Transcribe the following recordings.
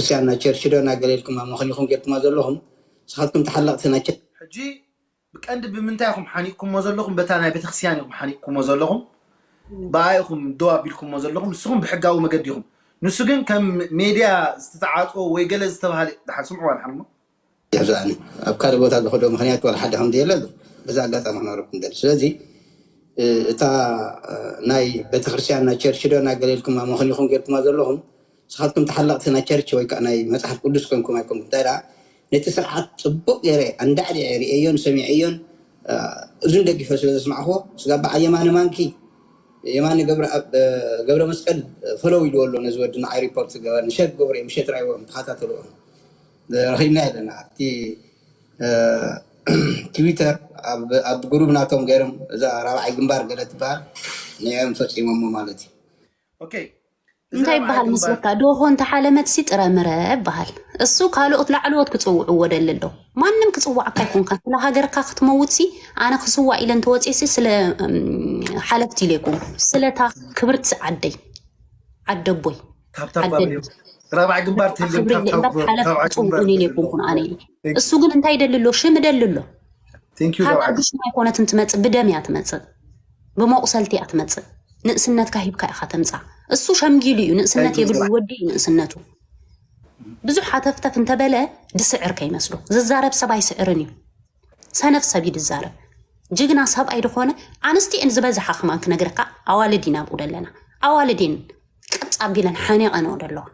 ክርስቲያን ናይ ቸርች ዶ ናይ ገለ ኢልኩም መኸኒኹም ጌርኩማ ዘለኹም ንስኻትኩም ተሓለቕቲ ናይ ቸርች ሕጂ ብቀንዲ ብምንታይ ኢኹም ሓኒቕኩሞ ዘለኹም? በታ ናይ ቤተክርስትያን ኢኹም ሓኒቕኩሞ ዘለኹም። ብኣ ኢኹም ደው ኣቢልኩሞ ዘለኹም። ንስኹም ብሕጋዊ መገዲ ኢኹም። ንሱ ግን ከም ሜድያ ዝተተዓፅኦ ወይ ገለ ዝተባሃለ ድሓን ስምዕዋ ድሓን እሞ ይሕዛኒ ኣብ ካልእ ቦታ ዝኸዶ ምክንያት ዋላ ሓደ ከም ዘየለ በዛ ኣጋጣሚ ክነግረኩም ደሊ። ስለዚ እታ ናይ ቤተክርስትያን ናይ ቸርች ዶ ናይ ገለ ኢልኩም መኸኒኹም ጌርኩማ ዘለኹም ንስኻትኩም ተሓለቕቲ ናይ ቸርች ወይ ከዓ ናይ መፅሓፍ ቅዱስ ኮንኩም ኣይኮንኩም እንታይ ደኣ ነቲ ስርዓት ፅቡቅ ገይረ ኣንዳዕዲዐ ርእየዮን ሰሚዐዮን እዙን ደጊፈ ስለ ዘስማዕኽዎ ስጋብ በዓል የማነ ማንኪ የማነ ገብረ መስቀል ፈለው ኢልዎ ኣሎ ነዚ ወዲ ንዓይ ሪፖርት ዝገበርኒ ሸር ክገብሩ እዮም ሸር ኣይዎም ተኸታተልዎም ረኺብና ኣለና ኣብቲ ትዊተር ኣብ ግሩብ ናቶም ገይሮም እዛ ራብዓይ ግንባር ገለ ትበሃል ንዕኦም ፈፂሞሞ ማለት እዩ ኦኬ እንታይ ይበሃል መስለካ? ዶሆ እንተሓለመትሲ ጥረ ምረ ይበሃል። እሱ ካልኦት ላዕለዎት ክፅውዕዎ ደሊ ኣሎ። ማንም ክፅዋዕካ ኣይኮንካን። ስለ ሃገርካ ክትመውትሲ ኣነ ክስዋእ ኢለ እንተወፅየሲ ስለ ሓለፍቲ ኢለ ይኮንኩ። ስለታ ክብርቲ ዓደይ ዓደቦይ ራብዓይ ግንባር ትህልም ክብሪ እምበር ሓለፍቲ ክፅውዑን ኢለ ይኮንኩን ኣነ። እሱ ግን እንታይ ይደሊ ኣሎ? ሽም ይደሊ ኣሎ። Thank you ሃገር ራብዓይ ብሽም ኣይኮነትን ትመፅእ፣ ብደም እያ ትመፅእ፣ ብመቑሰልቲ እያ ትመፅእ። ንእስነትካ ሂብካ ኢኻ ተምፃ። እሱ ሸምጊሉ እዩ፣ ንእስነት Thank you የብሉ፣ ራብዓይ ወዲ እዩ ንእስነቱ። ብዙሕ ሃተፍተፍ እንተበለ ድስዕር ከይመስሎ። ዝዛረብ ሰብ ኣይስዕርን እዩ። ሰነፍ ሰብ እዩ ዝዛረብ። ጅግና ሰብኣይ ዝኾነ ኣንስቲ እየን ዝበዝሓ ከማን ክነግረካ፣ ኣዋልድ ኢና ኣብኡ ደለና። ኣዋልድ እየን ቅብፅ ኣቢለን ሓኒቐንኦ ደለዋ።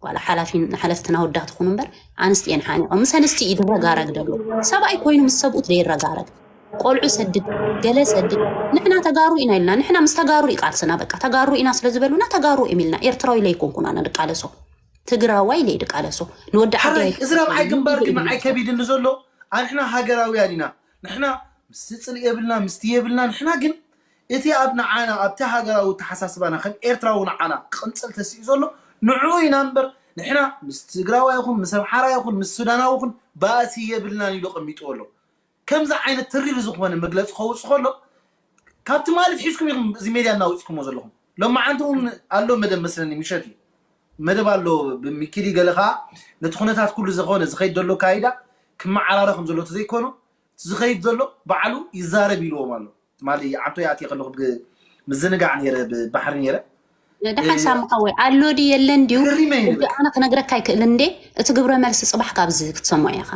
ዋላ ሓላፊን ሓለፍትን ኣወዳት ይኹኑ እምበር ኣንስቲ እየን ሓኒቐን። ምስ ኣንስቲ እዩ ድረጋረግ ደሎ። ሰብኣይ ኮይኑ ምስ ሰብኡት ዘይረጋረግ። ቆልዑ ሰድድ፣ ገለ ሰድድ። ንሕና ተጋሩ ኢና ኢልና፣ ንሕና ምስ ተጋሩ እዩ ቃልስና። በቃ ተጋሩ ኢና ስለ ዝበሉና ተጋሩ እዮም ኢልና። ኤርትራዊ ኢለ ኣይኮንኩን ኣነ ድቃለሶ። ትግራዋይ ኢለ ድቃለሶ። ንወዲ ዓዲ ሓራይ ኣይኮንኩን እዚ ራብዓይ ግንባር ግን ንዓይ ኣይኮንኩን። ከቢድኒ ዘሎ ኣንሕና ሃገራውያን ኢና። ንሕና ምስ ፅልኢ የብልና ምስቲ የብልና ንሕና ግን እቲ ኣብ ንዓና ኣብቲ ሃገራዊ ተሓሳስባና ከም ኤርትራዊ ንዓና ክቕንፅል ተስኢ ዘሎ ንዕኡ ኢና እምበር ንሕና ምስ ትግራዋይ ይኹን ምስ ኣምሓራ ይኹን ምስ ሱዳናዊ ይኹን ባእሲ የብልናን ኢሉ ቀሚጥዎ ኣሎ። ከምዚ ዓይነት ትሪር ዝኾነ መግለፂ ከውፅ ከሎ ካብ ትማሊ ኣትሒዝኩም ኢኹም እዚ ሜድያ እናውፅኩሞ ዘለኹም። ሎማዓንቲ እውን ኣሎ መደብ መስለኒ ምሸት እዩ መደብ ኣሎ ብሚኪሊ ገለ ከዓ ነቲ ኩነታት ኩሉ ዝኾነ ዝኸይድ ዘሎ ካይዳ ክመዓራረ ከም ዘሎ ተዘይኮኑ ዝኸይድ ዘሎ ባዕሉ ይዛረብ ኢልዎም ኣሎ። ትማሊ ዓንቶ ይኣትየ ከለኹ ብ- ምዝንጋዕ ነይረ ብባሕሪ ነይረ ደሓን ሳምካ ወይ ኣሎ ድዩ የለን ድዩ ክሪመ ሕጂ ኣነ ክነግረካ ኣይክእል እንዴ እቲ ግብረ መልሲ ፅባሕ ካብዚ ክትሰምዖ ኢኻ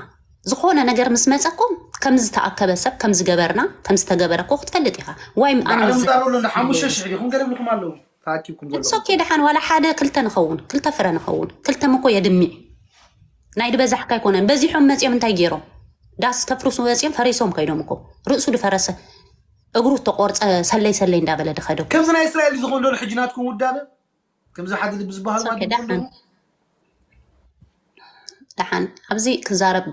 ዝኾነ ነገር ምስ መፀኩም ከም ዝተኣከበ ሰብ ከም ዝገበርና ከም ዝተገበረ እኮ ክትፈልጥ ኢኻ ዋይ ኣነ ባዕሎም ምስ- ዛረብሎ እንዳ ሓሙሽተ ሽሕ ዲኹም ገለ ብልኩም ኣለዉ ተኣኪብኩም ዘለኹም ሶኬ ደሓን ዋላ ሓደ ክልተ ንኸውን ክልተ ፍረ ንኸውን ክልተ ምኮ የድምዕ ናይ ድበዛሕካ ኣይኮነን በዚሖም መፂኦም እንታይ ገይሮም ዳስ ከፍርሱ መፂኦም ፈሪሶም ከይዶም እኮ ርእሱ ድፈረሰ እግሩ ተቆርፀ ሰለይ ሰለይ እንዳበለ ድኸደ እኮ። ከምዚ ናይ እስራኤል ዝኾን ዘሎ ሕጂ ናትኩም ውዳበ ከምዚ ሓደ ልቢ ዝበሃል ሶኬ ማለት ደሓን ደሓን ኣብዚ ክዛረብ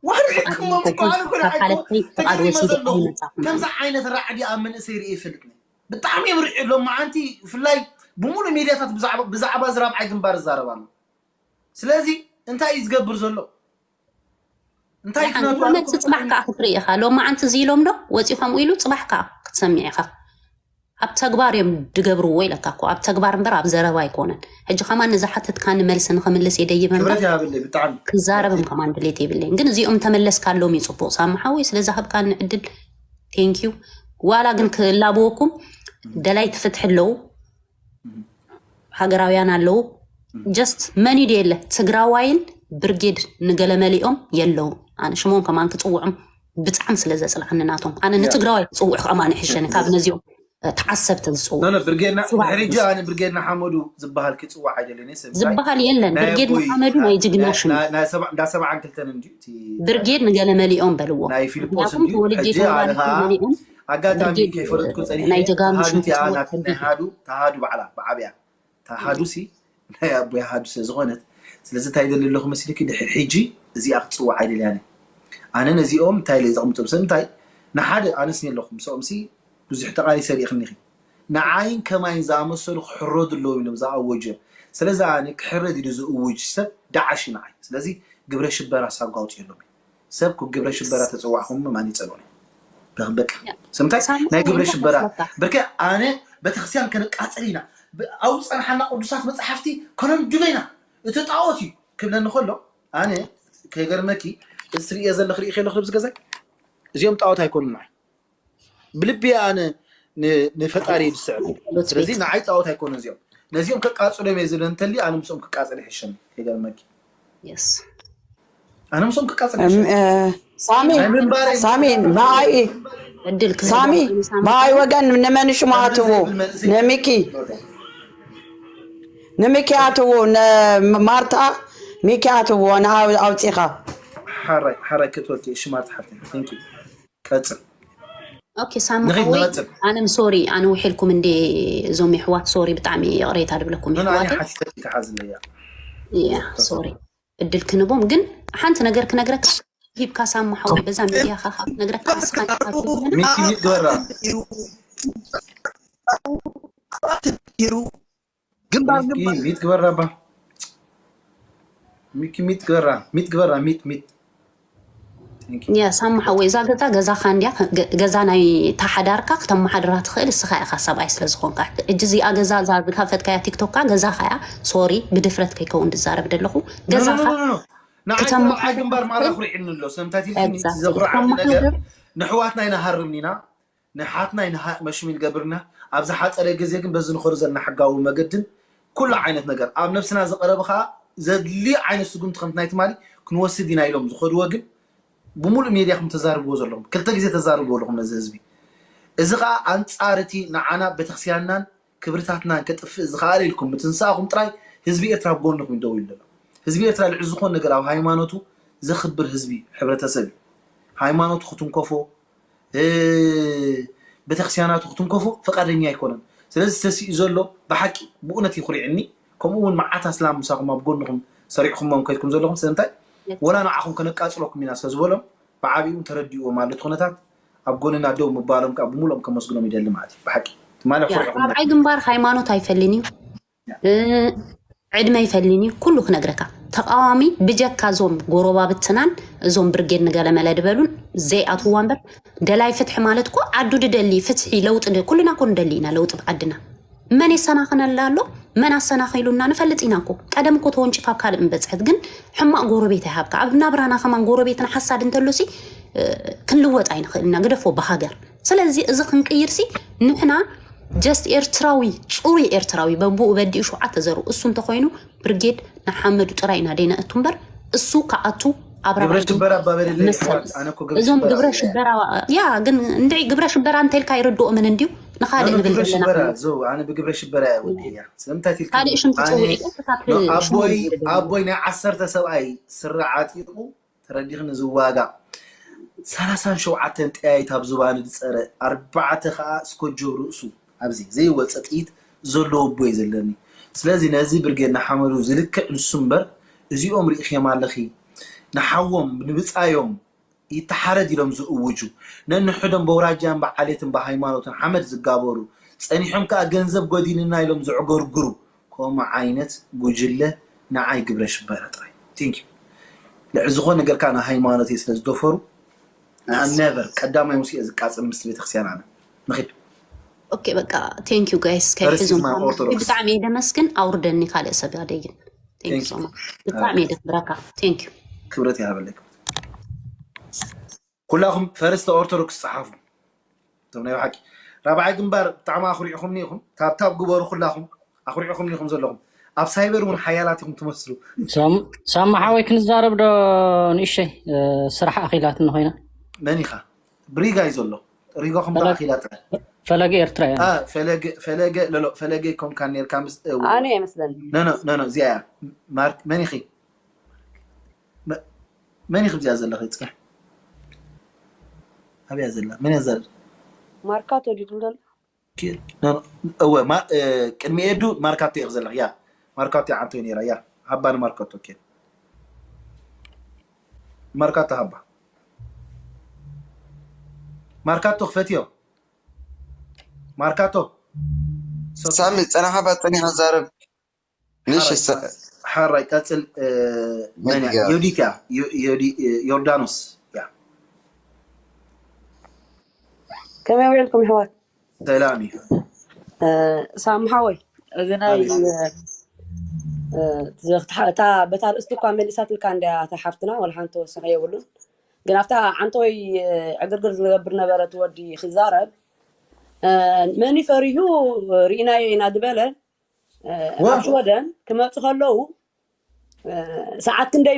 ዋርሕኩሞ ምኳኑ ካብ ሓለፍቲ ፍቓድ ወሲደ ኣይመፃኹም ከምዚ ዓይነት ራዕዲ ኣብ መንእሰይ ርኢ ይፈልጥ ብጣዕሚ እዮም ርኢ ሎማዓንቲ ብፍላይ ብሙሉእ ሚድያታት ብዛዕባ- ብዛዕባ እዚ ራብዓይ ግንባር ይዛረብ ኣሎ ስለዚ እንታይ እዩ ዝገብር ዘሎ እንታይ ደሓን ክመፅእ ፅባሕ ከዓ ክትርኢ ኢኻ ሎማዓንቲ እዚ ኢሎም ዶ ወፂኡ ከምኡ ኢሉ ፅባሕ ከዓ ክትሰምዕ ኢኻ ኣብ ተግባር እዮም ድገብርዎ ኢለካ እኮ ኣብ ተግባር እምበር ኣብ ዘረባ ኣይኮነን ሕጂ ከማን ንዝሓተትካኒ መልሲ ንኽምልስ እየ ደይበ እምበር ክብረት ይሃበለይ ብጣዕሚ ክዛረብም ከማን ድሌት የብለይን ግን እዚኦም ተመለስካሎም እዩ ፅቡቅ ሳምሓወይ ስለዝሃብካኒ ዕድል thank you ዋላ ግን ክላበወኩም ደላይ ትፍትሒ ኣለዉ ሃገራውያን ኣለዉ just መን እዩ የለ ትግራዋይን ብርጌድ ንገለመሊኦም የለዉ ኣነ ሽሞም ከማን ክፅውዖም ብጣዕሚ ስለ ዘፅልኣኒ ናቶም ኣነ ንትግራዋይ ክፅውዕ ከማን ይሕሸኒ ካብ ነዚኦም ተዓሰብቲ ዝፅውዑ ኖኖ ብርጌድና ስዋዕ ድሕሪ ሕጂ ኣነ ብርጌድ ንሓመዱ ዝበሃል ክፅዋዕ ኣይደልን ሰብ ዝበሃል የለን ብርጌድ ንሓመዱ ናይ ጅግና ሽም እንዳ ሰብዓን ክልተን እንዲ ብርጌድ ንገለመሊኦም በልዎ ናይ ፊልጶስ ምክንያቱም እንዲ ተወልጄ ሕጂ ተወላዲት ኣለኻ መሊኦም ኣጋጣሚ ብርጌድ ከይፈለጥኩ ናይ ፀኒሐ ጀጋኑ ተሃዱ ሽም እቲኣ ክፅውዕ ናት ናይ ከቢድ ሃዱ ተሃዱ ባዕላ ብዓብያ ተሃዱ ሲ ናይ ኣቦይ ሃዱ ስለ ዝኾነት ስለዚ እንታይ ደሊ ኣለኹ መሲልኪ ድሕሪ ሕጂ እዚኣ ክትፅዋዕ ኣይደልያን ኣነ ነዚኦም እንታይ ኢለ ዘቕምጦም ሰብ እንታይ ንሓደ ኣነስ ኣለኹ ምስኦም ሲ ብዙሕ ተቓሊሰ ርኢኽኒኺ ንዓይን ከማይን ዝኣመሰሉ ክሕረዱ ኣለዎም ኢሎም ዝኣወጁ እዮም ስለዚ ኣነ ክሕረድ ኢሉ ዝእውጅ ሰብ ደዓሽ እዩ ንዓይ ስለዚ ግብረ ሽበራ ሳጓ ኣውፅእሎም እዩ ሰብ ግብረ ሽበራ ተፀዋዕኹም ማን ይፀልኦም በቃ ስምታይ ናይ ግብረ ሽበራ ብርከ ኣነ ቤተክርስትያን ከነቃፅል ኢና ኣብ ፀንሓና ቅዱሳት መፅሓፍቲ ከነንድሎ ኢና እቲ ጣዖት እዩ ክብለኒ ከሎ ኣነ ከይገርመኪ እዚ ትርእየ ዘለኽ ርኢ ከለኽ ኣብዚ ገዛይ እዚኦም ጣዖት ኣይኮኑን ንዓይ ብልቢ ኣነ ን- ንፈጣሪ ዝስዕብ ስለዚ ንዓይ ጣዖት ኣይኮኑን እዚኦም ነዚኦም ከቃፅሎም እየ ዝብል እንተልዩ ኣነ ምስኦም ክቃፅል ይሕሸኒ ከይገርመኪ የስ ኣነ ምስኦም ክቃፅል ይሕሸኒ ሳሚ ናይ ምንባረይ ሳሚ ብኣይ ዕድል ሳሚ ብኣይ ወገን ንመን ሽሙ ኣትዎ ንሚኪ ንሚኪ ኣትዎ ንማርታ ሚኪ ኣትዎ ንኣውፂኻ ሓራይ ሓራይ ክትወልቲ እሺ ማርታ ሓፍተይ thank you ቀፅል ኦኬ ሳሚ ንኺድ ሓወይ ንቐፅል ኣነም ሶሪ ኣነ ውሒልኩም እንዴ እዞም የሕዋት ሶሪ ብጣዕሚ ይቕሬታ ድብለኩም ምን ኣነ የሕዋት ሓቲተኪ ክሓዝለያ ያ ሶሪ እድል ክንቦም ግን ሓንቲ ነገር ክነግረካ ሂብካ ሳሚ ሓወይ በዛ ሚድያ ካ ክነግረካ ንስኻ ሚኪ ሚት ግበራ ግንባር ሚኪ ግንባር ሚት ግበራ ባ ሚኪ ሚት ግበራ ሚት ግበራ ሚት ሚት Thank you. ያ ሳሚ ሓወይ እዛ ገዛ ገዛኻ እንድያ ገ- ገዛ ናይ ተሓዳርካ ክተመሓድራ ትኽእል እስኻ ኢኻ ሰብኣይ ስለ ዝኾንካ እጂ እዚኣ ገዛ እዛ ዝከፈትካያ ቲክቶካ ገዛኻ እያ ሶሪ ብድፍረት ከይከውን ዝዛረብ ዘለኹ No, no, no, ገዛኻ no, no. ንዓይ ክተመሓድራ ተባዓይ ግንባር ማራ ትኽእል ኩሪዕኒ ኣሎ ስለምንታይ ኢልኪ Exactly. ዘኩርዓኒ ነገር ተመሓድር ንሕዋትና ኢና ሃርምኒና ንሓትና ኢና መሽሚል ገብርና ኣብ ዝሓፀረ ግዜ ግን በዚ ንኸዱ ዘለና ሕጋዊ መገድን ኩሉ ዓይነት ነገር ኣብ ነብስና ዝቐረበ ከዓ ዘድሊ ዓይነት ስጉምቲ ከምቲ ናይ ትማሊ ክንወስድ ኢና ኢሎም ዝኸድዎ ግን ብምሉእ ሜድያ ከም ተዛርብዎ ዘለኹም ክልተ ግዜ ተዛርብዎ ኣለኹም ነዚ ህዝቢ እዚ ከዓ ኣንፃር እቲ ንዓና ቤተክርስቲያንናን ክብርታትናን ከጥፍእ ዝኸኣለ ኢልኩም ምትንሳእኹም ጥራይ ህዝቢ ኤርትራ ኣብ ጎንኹም እዩ ደው ኢሉ ዘሎ ህዝቢ ኤርትራ ልዕሊ ዝኾን ነገር ኣብ ሃይማኖቱ ዘኽብር ህዝቢ ሕብረተሰብ እዩ ሃይማኖቱ ክትንከፎ ቤተክርስቲያናቱ ክትንከፎ ፈቃደኛ ኣይኮነን ስለዚ ተሲኡ ዘሎ ብሓቂ ብእውነት ይኩሪዕኒ ከምኡ እውን መዓት ኣስላም ምሳኹም ኣብ ጎንኹም ሰሪዕኹሞም ከድኩም ዘለኹም ስለምንታይ ወላ ንዓኹም ከነቃፅለኩም ኢና ስለ ዝበሎም ብዓብኡ ተረዲእዎም ኣሎ እቲ ኩነታት ኣብ ጎንና ደው ምባሎም ከዓ ብምሉኦም ከመስግኖም ይደሊ ማለት እዩ ብሓቂ ትማሊ ኩሪዕኹም ራብዓይ ግንባር ሃይማኖት ኣይፈልን እዩ ዕድመ ይፈልን እዩ ኩሉ ክነግረካ ተቃዋሚ ብጀካ እዞም ጎረባብትናን እዞም ብርጌድ ንገለመለ ድበሉን ዘይኣትዋ እምበር ደላይ ፍትሒ ማለት እኮ ዓዱ ድደሊ ፍትሒ ለውጢ ኩልና ኮ ንደሊ ኢና ለውጢ ብዓድና መን የሰናኽነላ ኣሎ መን ኣሰናኺሉና ንፈልጥ ኢና እኮ ቀደም እኮ ተወንጪፋ ኣብ ካልእ ምበፅሐት ግን ሕማቕ ጎረቤት ኣይሃብካ ኣብ ናብራና ከማን ጎረቤትና ሓሳድ እንተሎሲ ክንልወጥ ኣይንኽእል ኢና ግደፎ ብሃገር ስለዚ እዚ ክንቅይርሲ ንሕና just ኤርትራዊ ፅሩይ ኤርትራዊ በብኡ በዲኡ ሸውዓተ ዘርኡ እሱ እንተኮይኑ ብርጌድ ንሓመዱ ጥራይ ኢና ደይና እቱ እምበር እሱ ክኣቱ ኣብ ግብረ ራብዓይ ሽበራ ኣባበለለይ መሰል ኣነ እኮ ግብረ እዞም ሽበራ ግብረ እየ። ሽበራ ያ ግን እንድዒ ግብረ ሽበራ እንተኢልካ ይርድኦምን እንድዩ ንካልእ ኣነ ንብል ግብረ ዘለና ሽበራ ዞ ኣነ ብግብረ ሽበራ እየ ወዲያ ስለምንታይ ትልካ ካልእ ሽም ትፅውዒ ኣቦይ ኣቦይ ናይ ዓሰርተ ሰብኣይ ስረ ዓጢቑ ተረዲኽኒ ዝዋጋእ ሰላሳን ሸውዓተን ጠያይት ኣብ ዝባኑ ዝፀረ ኣርባዕተ ከዓ እስኮጆብ ርእሱ ኣብዚ ዘይወፀ ጥይት ዘለዎ ኣቦይ ዘለኒ ስለዚ ነዚ ብርጌድ ንሓመዱ ዝልክዕ ንሱ እምበር እዚኦም ርኢኽዮም ኣለኺ ንሓዎም ንብፃዮም ይተሓረድ ኢሎም ዝእውጁ ነንሕዶም በውራጃን ብዓሌትን ብሃይማኖትን ሓመድ ዝጋበሩ ፀኒሖም ከዓ ገንዘብ ጎዲልና ኢሎም ዘዕጎርጉሩ ከምኡ ዓይነት ጉጅለ ንዓይ ግብረ ሽበራ ጥራይ ቴንኪ ልዕ ዝኾነ ነገር ከዓ ንሃይማኖት እየ ስለ ዝደፈሩ ነቨር ቀዳማይ ምስ እየ ዝቃፅል ምስ ቤተክርስትያን ኣነ ንኽድ ኦኬ በቃ thank you guys ፈርስት ከይሕዞም ናይ ኦርቶዶክስ ብጣዕሚ እየ ደመስግን ኣውርደኒ ካልእ ሰብ ኣደይግን thank you so much ብጣዕሚ እየ ደክብረካ thank you ክብረት ይሃበለይ ኩላኹም ፈርስት ኦርቶዶክስ ፀሓፉ እቶም ናይ ብሓቂ ራብዓይ ግንባር ብጣዕሚ ኣኩሪዕኹምኒ ኢኹም ታብታብ ግበሩ ኩላኹም ኣኩሪዕኹምኒ ኢኹም ዘለኹም ኣብ ሳይበር እውን ሓያላት ኢኹም ትመስሉ ሳማ ሓወይ ክንዛረብ ዶ ንእሸይ ስራሕ ኣኺላትኒ ኮይና መን ኢኻ ብሪጋ እዩ ዘሎ ሪጋኹም ተኣኺላ ጥራይ ፈለገ ኤርትራ እያ አ፣ ፈለገ ፈለገ ለሎ ፈለገ ይኮንካ ነርካ ምስ እው ኣነ ይመስለኒ ነኖ ነኖ እዚኣ እያ ማርክ መን ኢኺ መ- መን ኢኺ እዚኣ ዘለኺ ፅያ ኣብያ ዘላ መን እያ ዘላ ማርካቶ ድዩ ዝብል ዘሎ ኪ- ነኖ እወ ማ- እ፣ ቅድሚ ኤዱ ማርካቶ ኢኺ ዘለኺ ያ ማርካቶ እያ ዓንቶ ነራ ያ ሃባ ንማርካቶ ኬ ማርካቶ ሃባ ማርካቶ ክፈትዮ ማርካቶ ሳሚ ፀናሓ ባ ፀኒሓ ዛረብ ንሽ ሓራይ ቀፅል መን እያ? ዮዲት እያ ዮ- ዮዲ- ዮርዳኖስ እያ ከመይ ውዒልኩም ኣሕዋት ሰላም እዩ ሳሚ ሓወይ እዚ ናይ ኣቤት። እታ በታ ርእስቲ እኳ መሊሳትልካ እንድያ እታ ሓፍትና፣ ወላ ሓንቲ ተወሳኺ የብሉን። ግን ኣብታ ዓንተወይ ዕግርግር ዝገብር ነበረ እቲ ወዲ ክዛረብ፣ መን ፈሪሁ ርኢናዮ ኢና ዝበለ፣ ኣብ ሽወደን ክመፁ ከለዉ ሰዓት ክንደይ